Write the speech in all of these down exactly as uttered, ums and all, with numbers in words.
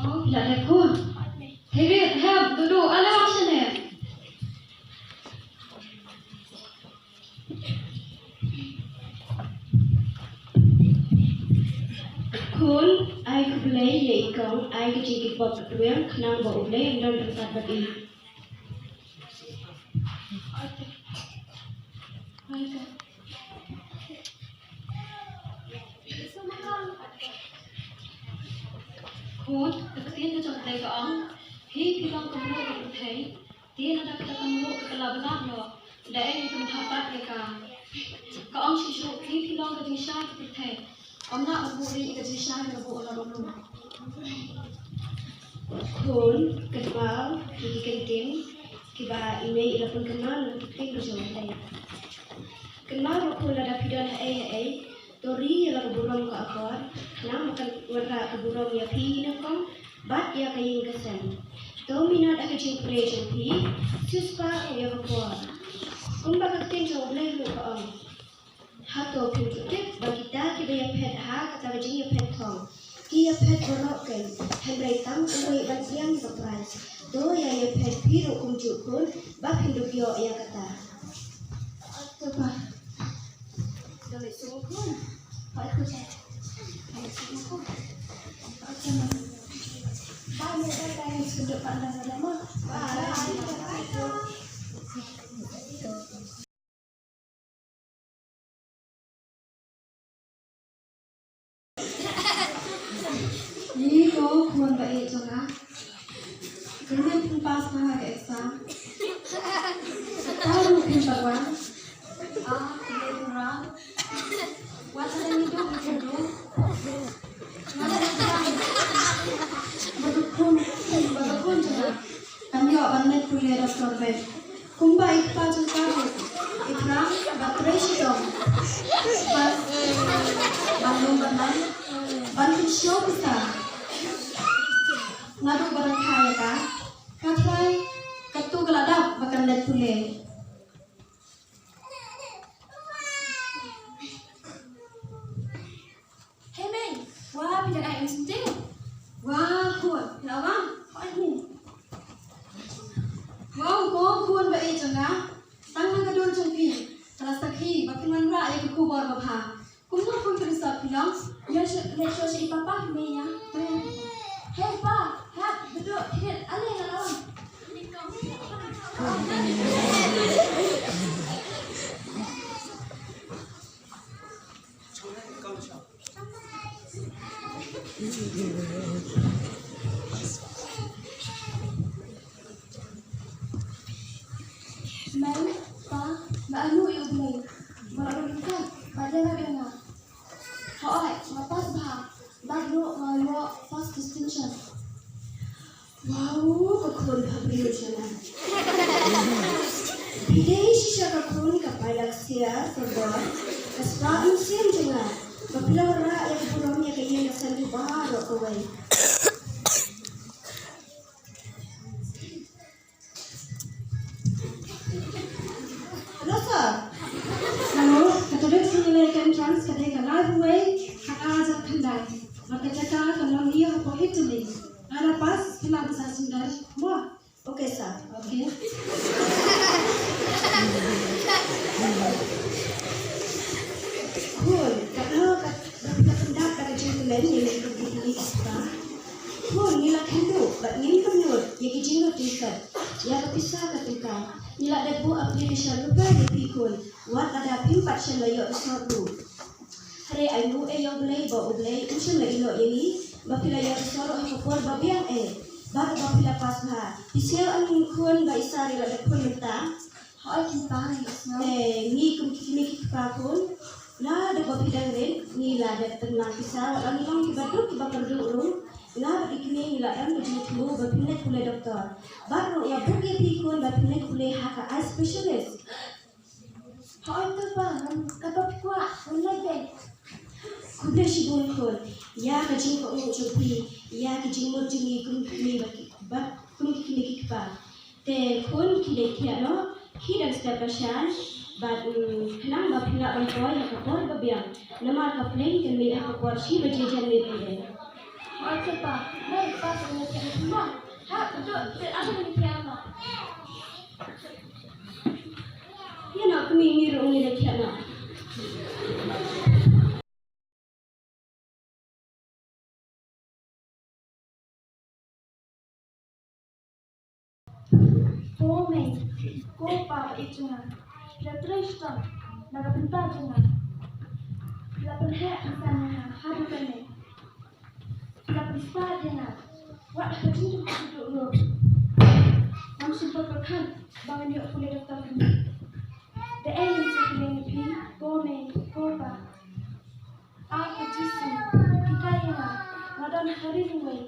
Oh, la da khun. Hei, hei, dudu, ale wan shane. Khun, ai khublei ïa i kong, ai ka jingkyrpad ka pyrshang, khnang ba U Blei un don ryngkat bad i. Khun, ka ktien ka jong U Blei ka ong, phi phi long ka mluh ka pyrthei, te lada kata ka mluh ka la bnat noh, da ei ngan pynbha pat ïa ka. Ka ong shuh shuh, phi phi long ka jingshai ka pyrthei. Ym lah ban buhrieh ïa ka jingshai kaba u la buh. Khun, kynmaw ïa ki kyntien kiba i mei i la pynkynmaw na ki ktien ka jong U Blei. Kynmaw ruh khun, lada phi don haei haei, to ri ïa la ka burom ka akor, khnang ba kan wanrah ka burom ïa phi i nyngkong bad ïa ka ïing ka sem. To minot ha ka jingpule jong phi, siewspah ïa ka por. Kumba ka ktien jong U Blei ruh ka ong. Hato phim ju tip ba kita kiba ïaphet ha kata ka jingïaphet thong ki ïaphet baroh keiñ, hynrei tang uwei ban ïeng ïa ka prize. To ïa ïaphet phi ruh kumjuh khun ba phin dup ïoh ïa kata. To pa. Dole sung khun. Pa, to pa. Bye, bye, bye. Bye. Ngi ko khun ba ïeit jong nga. Kyrmen phin pass bha ha ka exam. Kata ruh phin pat wan. Ah, phin wan. Wan sa ngi duk ngi duk. Wan sa ngi duk. Ba ka khun, ba ka khun jong nga. Kan ïoh ban leit pule doctor bad kumba i kpa jong ka ruh. I Prang ba trei shitom ban, ban lum ban lai, ban kynshew pisa. Naduh ba dang kha ïa ka, ka trai katto ka la dap ba kan leit pule. Hei mei, wa phi dang ai em sente? Wa khun, phi la wan? Hoi ni. Wa u ko khun ba ïeit jong nga. Tang na ka dur jong phi ka la sakhi ba phin wanrah ïa ka khubor ba bha. Kumno khun ka result phi long? Ïa shu, leit shu sha i papa phi mei ïa. Hei pa, hap, bedok, thied, ale nga la wan. Mei, pa, nga anu ïa U Blei ba la rung ryngkat bad ïarap ïa nga. Hooid, nga pass bha bad ruh nga ïoh first distinction. Wow, ka khun phabriew jong nga. Phi dei shisha ka khun ka paidbah ksiar, ka bor, ka spah mynsiem jong nga. Ba phi la wanrah ïa ka burom ïa ka ïing ka sem jong baroh kawei. Hello sir. Hello, ka tarik jong ngi leit ka entrance ka dei ka lai bnai khatar hajar khyndai. Bad ka jaka ka long ïa hapoh Italy. Lada pass phi lah ban sah syndon mo. Okay sir. Okay. Khun, katno ka, ka pyndap da ka jingkmen ïa ngi kum ki kmie ki kpa. Khun, ngi la kynduh bad ngim kynduh ïa ki jinglut jingkhet, ïa ka pisa ka tyngka. Ngi la dep buh application lypa ïa phi khun, wat lada phim pat shym la ïoh result ruh. Hynrei ainguh ïa U Blei ba U Blei un shym la ïehnoh ïa ngi ba phi la ïoh result ha ka por ba biang eh. Bad ba phi la pass bha. Phi sngewthuh em khun ba i Sari la dep khun mynta? Hooid kynta ngi sngewthuh. Te ngi kum ki kmie ki kpa khun, naduh ba phi dang rit ngi la dep pynlang pisa, wat la ngi long kiba duk kiba kyrduh ruh, nga bad i kmie ngi la don ka jingthmu ba phin leit pule doktor. Bad ruh nga bud ïa phi khun ba phin leit pule ha ka eye specialist. Hooid to pa, ngan, kaba phi kwah ngan leit beit. Khublei shibun khun ïa ka jingkohnguh jong phi ïa ka jingmut jong ngi kum ki kmie bad ki, bad kum ki kmie ki kpa. Te khun, khie dei khiah noh, khie dang step ba shai bad, mm, khnang ba phin lah ban poi ha ka por ba biang. Namar ka plane kan mih ha ka por shi baje janmiet ïa. Oi, Papa, mei, pa, sa ngi thiah ma. Ha, duk, duk, apa ngi thiah ma? Ïa na, kmie ngi ruh ngi la thiah na. Ko mei, ko pa ba ïeit jong nga, phi la trei shitom na ka bynta jong nga. Phi la pynheh pynsan ïa nga haduh kane. Phi la pynspah ïa nga wat ha ka jingduh jingduh ruh. Ngam shym pat pyrkhat ba ngan ïoh pule doktor kumne. Da ei ngan shu kylli ïa phi, ko mei, ko pa. Ah ko Jisu, hikai ïa nga, nga don ha ri iwei.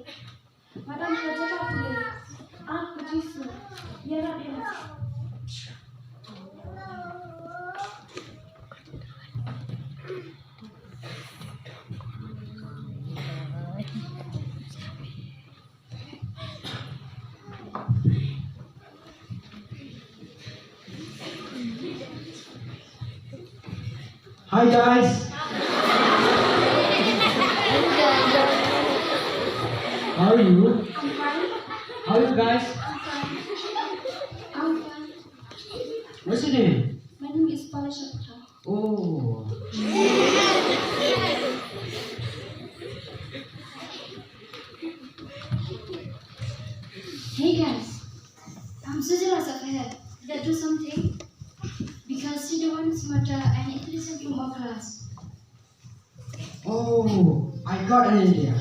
Nga don ha jaka pule. Ah ko Jisu, ïarap ïa nga. Hi guys. How are you? I'm fine. How are you guys? I'm fine. I'm fine. What's your name? My name is Paula Shapta. Oh. Hey guys, I'm so jealous of her. Did I do something? Because she's the one smarter and intelligent from our class. Oh, I got an idea.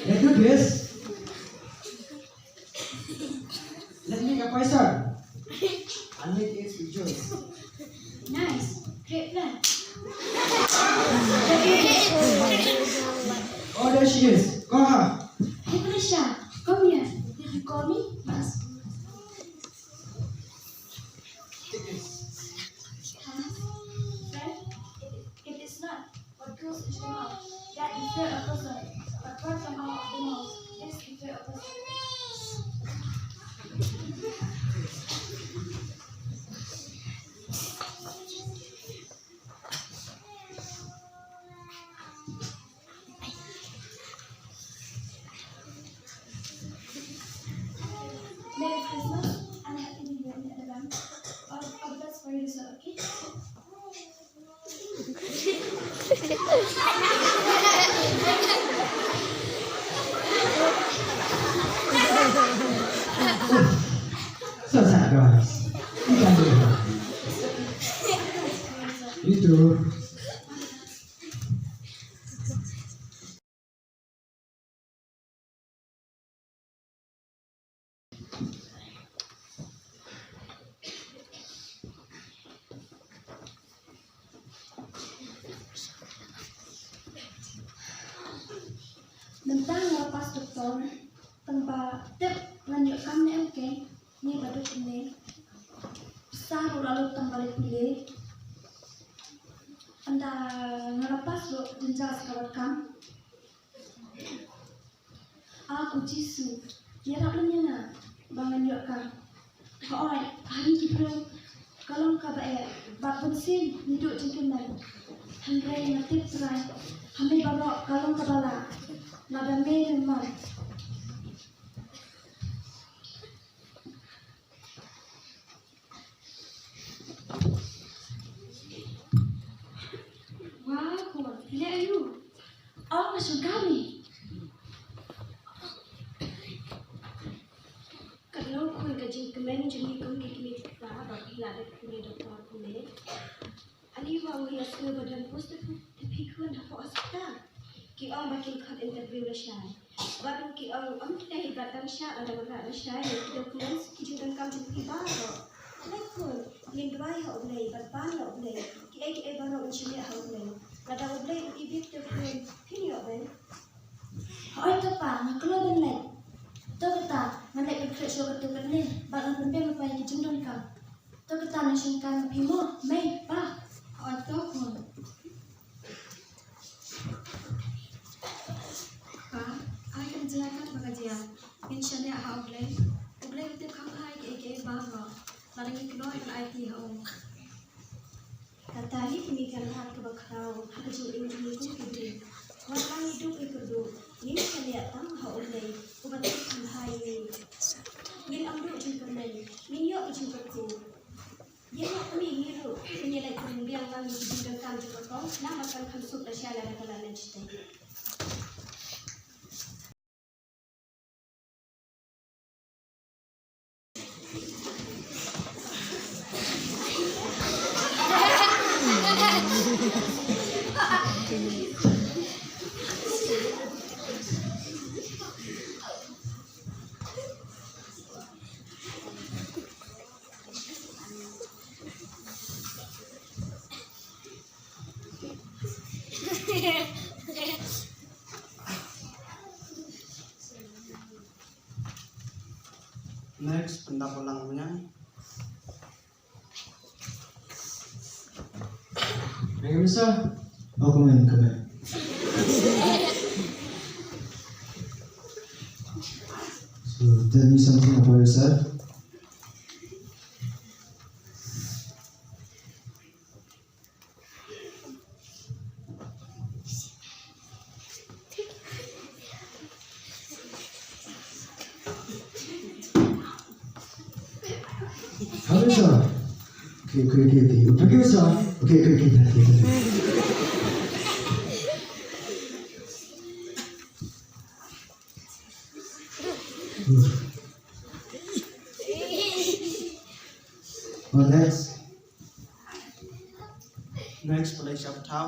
Let's do this. Let's make a poison and make it with juice. Nice. Great plan. Oh, there she is. Call her. Hey, Felicia, come here. Did you call me? Yes. Huh? Friend, it, it is not what goes into the mouth that defile a person, but what come out of the mouth, this defile a person. Merry Christmas and Happy New Year in advance. All, all the best for you, sir, okay? So sad, guys. You can do it. You too. Mynta nga la pass doktor, tang ba tip ngan ïoh kam ne em keiñ, ne ba duk ne. Pisa ruh la lut tang ba leit pule. Ynda nga la pass ruh jynjar sa ka wad kam. Ah ko Jisu, ïarap lem ïa nga ba ngan ïoh kam. Hooid, ha ngi ki briew ka long kaba eh, bad bunsien ngi duh jingkyrmen. Hynrei nga tip Trai, ha me baroh ka long kaba lah, lada me mem mon. Wah, khun, phi leh aïu? Oh, nga shong kane. Katno khun ka jingkmen jong ngi kum ki kmie ki kpa ba phi la dep pule doktor pule. Ani ba u ïa sngewbha don post te phi khun hapoh hospital. Ki ong ba kin khot interview lashai. Bad ruh ki ong ym dei ba dang shah lada wanrah lashai ïa ki documents ki jingdonkam jong phi baroh. Lei khun, ngin duwai ha U Blei bad ban ïa U Blei. Kiei kiei baroh ngin shim ïa ha U Blei. Lada U Blei u ibit te khun, phin ïoh beit. Hooid to pa, nga kloi ban leit. To kata, ngan leit pynkhreh shuwa katto katne bad ngan pynbeit lypa ïa ki jingdonkam. To kata, ngan shongkai ma phi mo, mei pa. Hooid to khun. Pa, ai kane ka jaka ba ka jia. Ngin shaniah ha U Blei. U Blei u tip kham bha ïa kiei kiei baroh. Lada ngi kynnoh ngan aiti ha u. Kata hi kane ka lad kaba khraw ha ka jingim jong ngi kum ki briew. Wat la ngi duh ngi kyrduh, ngin ïa leh tang ha U Blei uba tip khamhai ïa ngi. Ngin ym duh jingkyrmen, ngin ïoh ka jingkyrkhu. Ïa ngi kmie ngi ruh ngin ïa leit pynbiang lang ïa ki jingdonkam jong ka kong, namar kan kham suk lashai lada ka la leit shatei. Next, pyndap lang mynta. Ready, sir? Oh, come in, come in. So, tell me something about yourself. Hello, sir. Okay, okay, okay, okay. Thank you, sir. Okay, okay, okay, thank you, thank you. Good. Oh, next. Next, Malaysia Patel.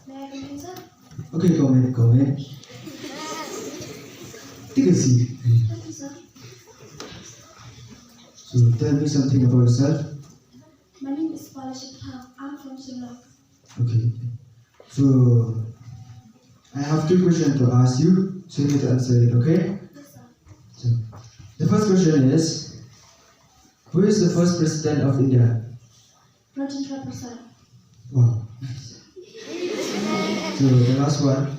May I come in, sir? Okay, come in, come in. Take a seat. Thank you, sir. So, tell me something about yourself. My name is Paula Shipha. I'm from Shillong. Okay. So, I have two questions to ask you, so you need to answer it, okay? Yes, sir. So, the first question is, who is the first president of India? Rajendra Prasad. Wow. So, the last one.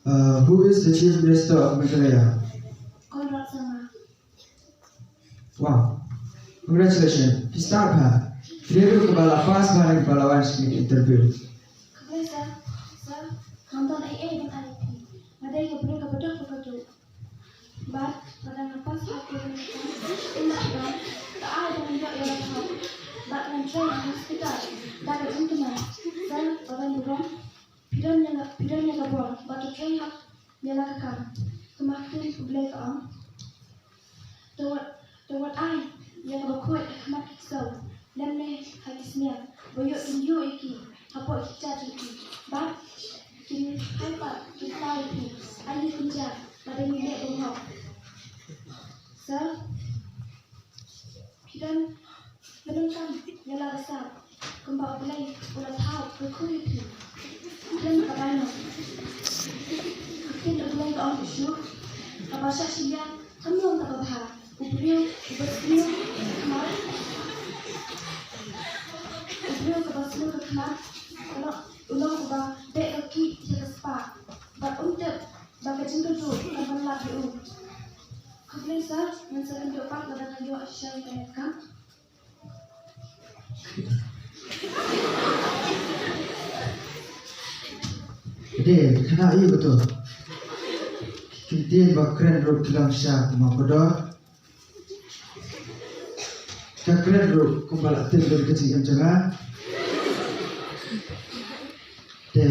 Uh, who is the chief minister of Meghalaya? Conrad Sangma. Wow. Congratulations. Ki start bha. Ki dei ruh kiba la pass bha, kiba la wan sha kane ka interview. Khublei sir, sir, ngam don ei ei ban ai ïa phi. Nga dei ka briew kaba duk ba kyrduh. Bad lada nga pass ha kane ka kam, ym lah ban, ka ai ba ngan ïoh ïa la ka hok. Bad ngan trei ha hospital da ka jingkmen. Sir, ba ngan burom. Phi don ïa nga, phi don ïa ka bor ba to trei ha ïa la ka kam. Ka ktien U Blei ka ong, to wat, to wat ai ïa kaba khuid ha khmat ki ksew, lymne ha ki sniang, ba ïoh kin ïuh ïa ki hapoh ki kjat jong ki. Bad kin hai pat kin thaw ïa phi. Ai ïa ki kjat ba dei ngi leh bymhok. Sir, phi don pyndonkam ïa la ka sap kumba U Blei u la thaw ka kyrkhu ïa phi. Phi don ka bainong. Ka ktien U Blei ka ong shuh, kaba shah shiliang kam long kaba bha. U briew uba sniew ka khmat, u briew kaba sniew ka khmat u long, u long uba beh ka kih ïa ka spah, bad um tip ba ka jingkyrduh kan ban lap ïa u. Khublei sir, ngan sa kynduh pat lada nga ïoh shisha ïa kane ka kam. Dei, khynnah ïa kato. Ki ktien ba kren ruh ki long sha kumba kordor. Ka kren ruh kumba la tip lut ka jingim jong nga. Te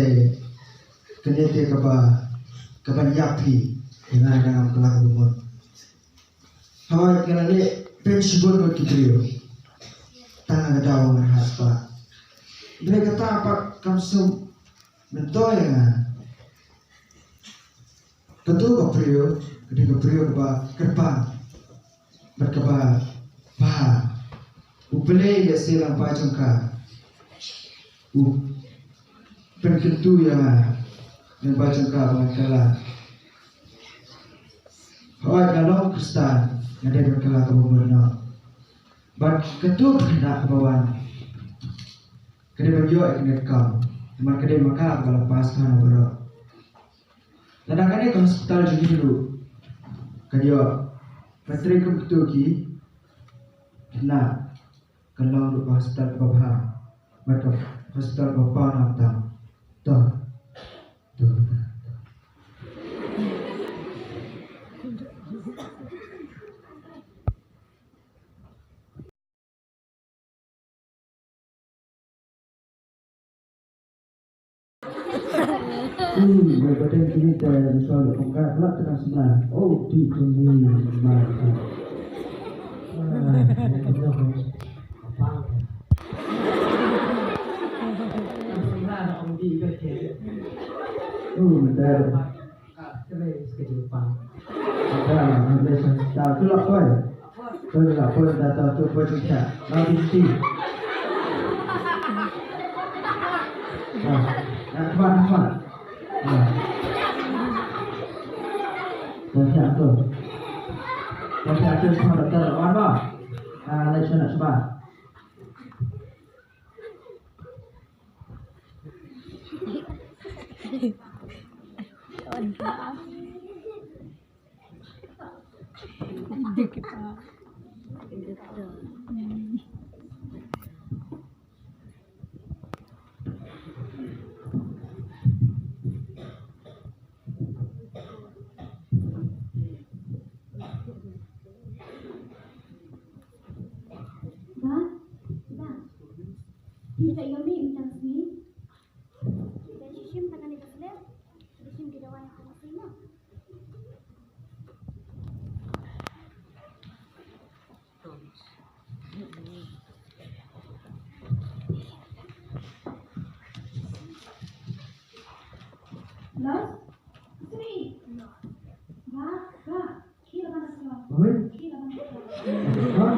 kane te kaba, kaban ïap hi ïa nga, nga ngam kylla kaba mut. Hooid, nga la leh pynshibun bad ki briew. Tang ha ka daw nga ha spah. Hynrei kata pat kam sngewthuh ïa nga. Kato ka briew ka dei ka briew kaba kyrpang bad kaba bha. U Blei u lehse lyngba jong ka, u pynkyntu ïa nga lyngba jong ka ba ngan kylla. Hooid, nga long Khristan, nga dei ban kylla kaba mut noh. Bad kato ka khynnah kaba wan ka dei ban ïoh ïa kane ka kam, namar ka dei ma ka kaba la pass bha na baroh. Lada kane ka hospital jong ngi ruh kan ïoh, ka trei kum kito ki khynnah. Kan long ruh ba hospital kaba bha. Bad ka hospital kaba paw na bynta. To. To. To. Hmm, bai pateng kini te, misal pangkat pula tengah sebelah. Oh, di kini, ma. Ah, yang kedua, apa? Sebelah, Om, di bahagian. Oh, bentar. Ah, kena sekejap, Pak. Apa? Dah, dah, dah, dah, tu lah, Pak. Dah, dah, dah, dah, dah, tu, Pak, dah. Dah, dah, dah. Dah, dah, Pak, Pak. Dah. Dah, dah, tu. Dah, dah, tu, Pak, dah, dah, dah. Ah, dah, dah, dah. Ba, ba. Phi ïoh mih mynta ka sngi? Phi shim tang kane ka slip. Phi shim ki dawai ha ka sngi mo. Los? Sini. Ba, ba. Khie la ban da slo. Oi. Khie la ban da slo. Ba.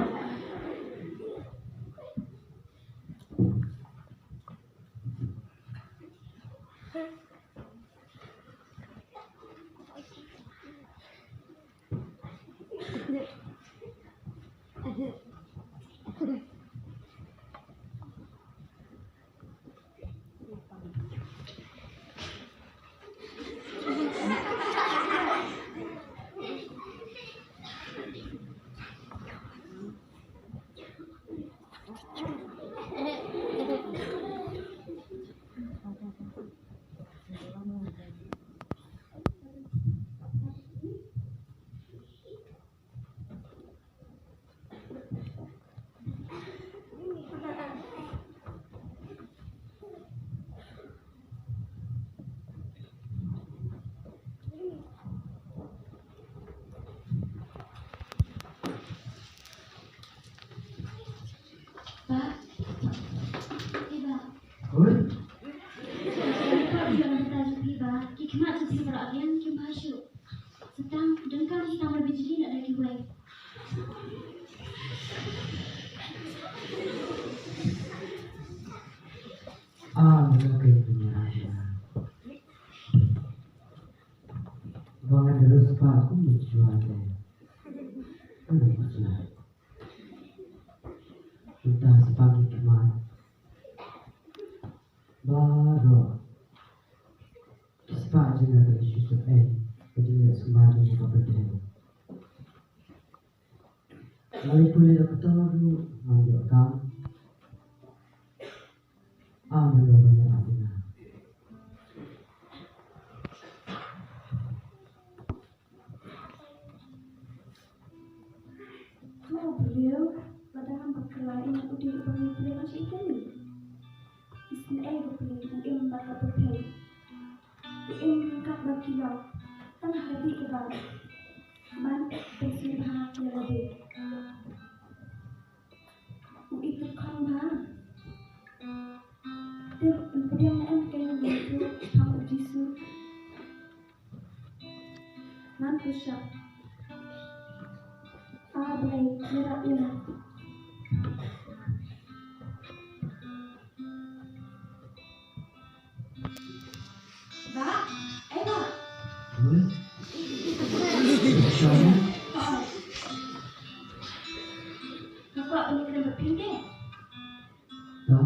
Ba. Eh, ba. Oi. Ba, ba, ba, ba, ba, ba, ki khmat ki sibra agian kim ba shu. Sa tang dang kar hi tang ba bijli na da kiwei. Ah, mano ka ïa ka rasha. Ba nga da rus pa kum ni chua te. Kum ni chua. Mynta spah ki khmat. Baroh ki spah jong nga ka la shu sut ei ka jingleh sumar jong ka pyrthei. Nga la pule da ka tor ruh ngam ïoh kam. Am, mano ban ïarap ïa nga? To, briew, lada ngam bakla ïa u dei uba ngi pyrshah ïa kane. Isynei ba pyrshah u im bad ka pyrthei. U im ryngkat bad ki lok tang ha ka dih ka bam. Man pynsngewbha ïa lade. U ïeit ruh kham bha. Te un pdiang ne em kein Jisu, kham u Jisu. Ngan pyrshah. A Blei, ïarap ïa nga. Ba, eh, ba. Hmm? Ba. Ka kwah pynïakhlem bad phi te? Ba.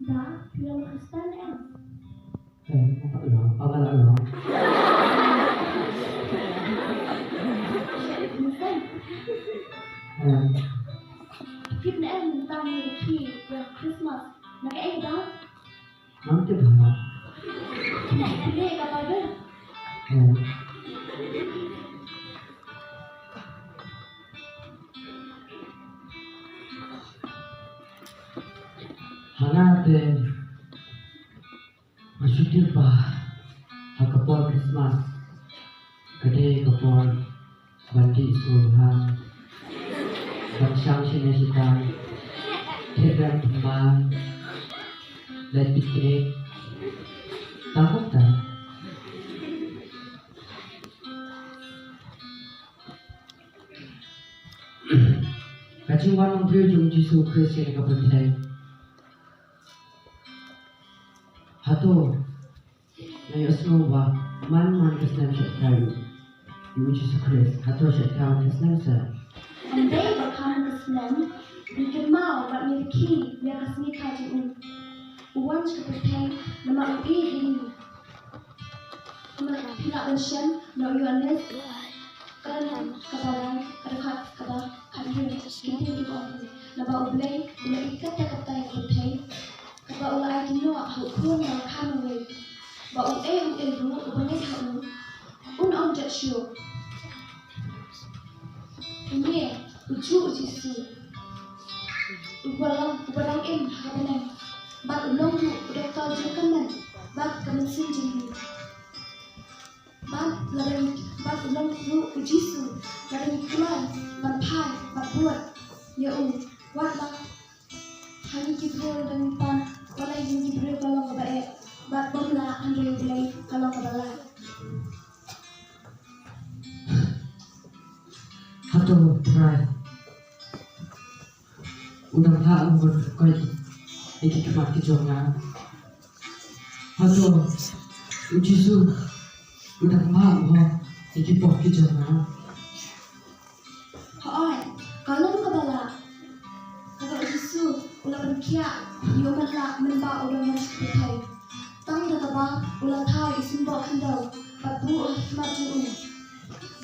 Ba, phi long Khristan em? Eh, apa lo? Apa lo? Kane ki ïa Christmas na kaei ba? Ngam tip ba. Kine kine ka Bible. Eh. Hana te Nga shu tip ba ha ka por Christmas ka dei ka por ban dih sngewbha, ban shang shane shatai, thied rem thymmai, leit picnic. Tang kumta. Ka jingwan long briew jong u Jisu Khrist sha kane ka pyrthei. Hato nga ïohsngew ba man man ka snem shait khaw ïa u Jisu Khrist? Hato shait khaw ka snem seh? Ym dei ba kham ka snem, ngi kynmaw bad ngi rkhie ïa ka sngi kha jong u. U wan sha ka pyrthei namar u ïeit ïa ngi. Kumba phi lah ban shem na u Ïoannis, ka lynnong kaba lai, ka dkhot kaba khathynriew, ki ktien kiba ong kumne: Naba U Blei u la ïeit katta katta ïa ka pyrthei, kaba u la aiti noh ha u Khun ba la kham marwei, ba uei uei ruh uba ngeit ha u, un ym jot shuh. Une ujuh u Jisu uba long, uba long im ha ka bneng, bad u long ruh u doktor jong ka met bad ka mynsiem jong ngi. Bad la dang, bad u long ruh u Jisu la dang kloi ban phai bad bud ïa u, wat la ha ngi ki briew dang pan, wat la ha ngi ki briew ka long kaba eh, bad bym lah, hynrei U Blei ka long kaba lah. Hato Trai u dang lah ban koit ïa ki khmat ki jong nga? Hato u Jisu u dang lah ban ïa ki pop ki jong nga? Hooid, ka long kaba lah. Kaba u Jisu u la pynkhiah ïa u man lah mynba u dang wan sha pyrthei. Tang da kaba u la thaw i symboh khyndew bad buh ha khmat jong u,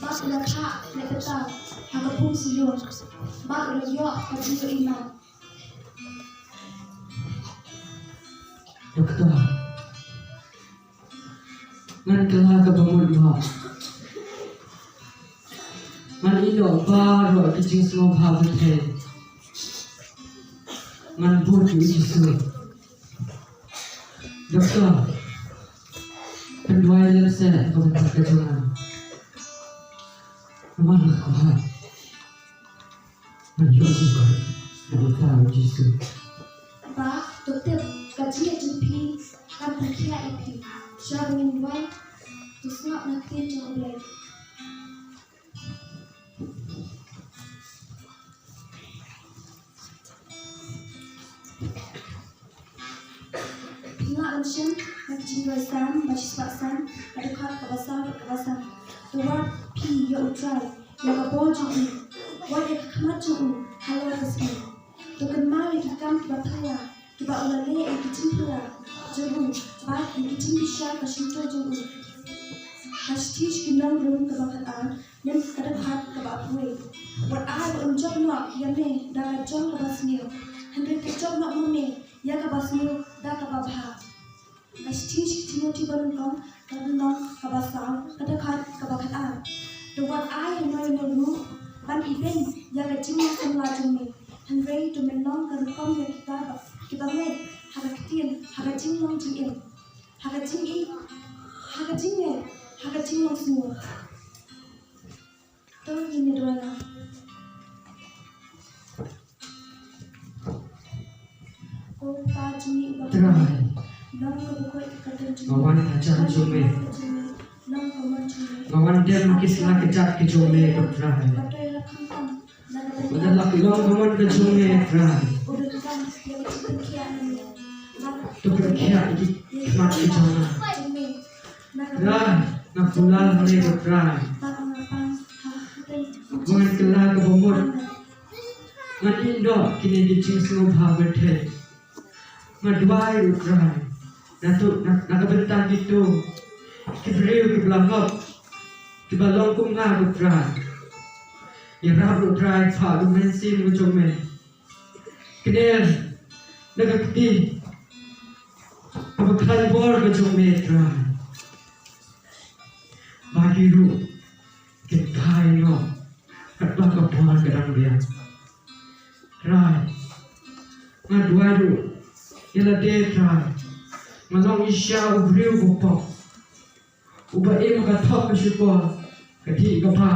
bad u la thah leh petar ha ka pung Siloam, bad u la ïoh ka jingïohi mat. Doktor, ngan kylla kaba mut noh. Ngan ïeh noh baroh ki jingsngewbha pyrthei. Ngan bud ïa u Jisu. Doktor, pynduwai lem seh ïa ka bynta ka jong nga. Namar nga kwah ban ïoh jingkoit na ka bynta u Jisu. Bah, to tip, ka jingngeit jong phi kan pynkhiah ïa phi. Sha ba ngin duwai, to sngap na ka ktien jong U Blei. Phi lah ban shem na ka Jingduwai Salm ba shispah san, ka dkhot kaba saw bad kaba san. To wad phi ïa U Trai, ïa ka bor jong u, wad ïa ka khmat jong u halor ka sngi. To kynmaw ïa ki kam kiba phylla kiba u la leh, ïa ki jingphylla jong u bad ïa ki jingbishar ka shyntur jong u. Ha shithi sha ki nong Rom kaba khatar, lem ka dkhot kaba arphew wei: Wat ai ba un jop noh ïa me da ka jong kaba sniew, hynrei to jop noh ma me ïa kaba sniew da kaba bha. Ha shithi sha ki Timothi ba nyngkong, ka lynnong kaba saw, ka dkhot kaba khatar: To wat ai ïa uno uno ruh ban ibeiñ ïa ka jingïasamla jong me, hynrei to men long ka rukom ïa kita ba, kiba ngeit ha ka ktien, ha ka jinglong jingim, ha ka jingïeit, ha ka jingngeit, ha ka jinglong sniew. To ngin ïa duwai noh. Ko Pa jong ngi uba ha bneng, Trai, long ka bukoi ka kyrteng jong me. Nga wan ha ka jaka jong me. Long ka mon jong me. Long ka mon jong me. Nga wan dem ki sla ki jat ki jong me, ko Trai. Ba to ïarap khamtam na ka bynta. Ba to long ka mon ka jong me, Trai. U donkam ïa ka jingpynkhiah na me. To pynkhiah ïa ki khmat ki jong nga. Jong me. Trai, nga kular ha me, ko Trai. Ba ngan kylla kaba mut. Ngan ïeh noh kine ki jingsngewbha pyrthei. Nga duwai, ko Trai, na tu, na, na ka bynta kito ki briew kiba la ngop, kiba long kum nga, ko Trai. Ïarap, ko Trai, phah u Mynsiem jong me. kner na ka kti kaba khlaiñ bor ka jong me, Trai. Ba ki ruh kin phai noh katba ka bor ka dang biang. Trai, nga duwai ruh ïa lade, Trai. Nga long shisha u briew ba pop, uba im ka thok ka shukor, ka dih ka bha.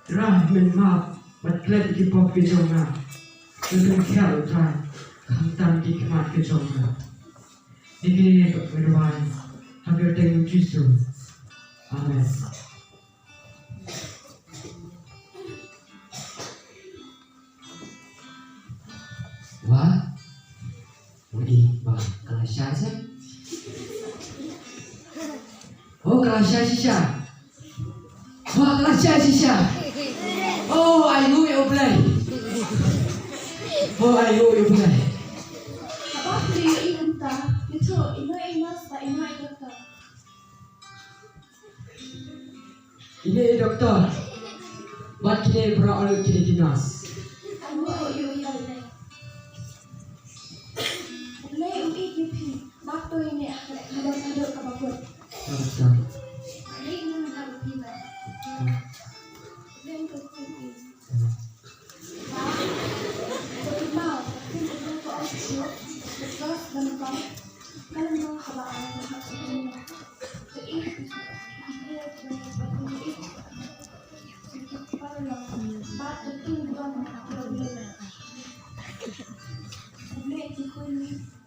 Trai, men map bad klet ïa ki pop ki jong nga. Men pynkhiah, Trai, khamtam ki khmat ki jong nga. Ïa kine nga duwai ha ka kyrteng U Jisu. Amen. Wah, u i ba ka la shah shisha. Oh, ka la shah shisha. Wah, ka la shah shisha. Oh, ai nguh ïa U Blei. Oh, ai nguh ïa U Blei. Haba phi ïohi kumta, phi ïathuh ino i nurse bad ino i doktor? Ine i doktor bad kine baroh arngut kine ki nurse. Ai nguh ïa U Blei. U Blei u ïeit ïa phi. Bad to ine ha kane ka dong haduh kaba kut. Doktor. Ai nguh ïa phi ba. Hmm. Blei to ïeit ïa phi. Hmm.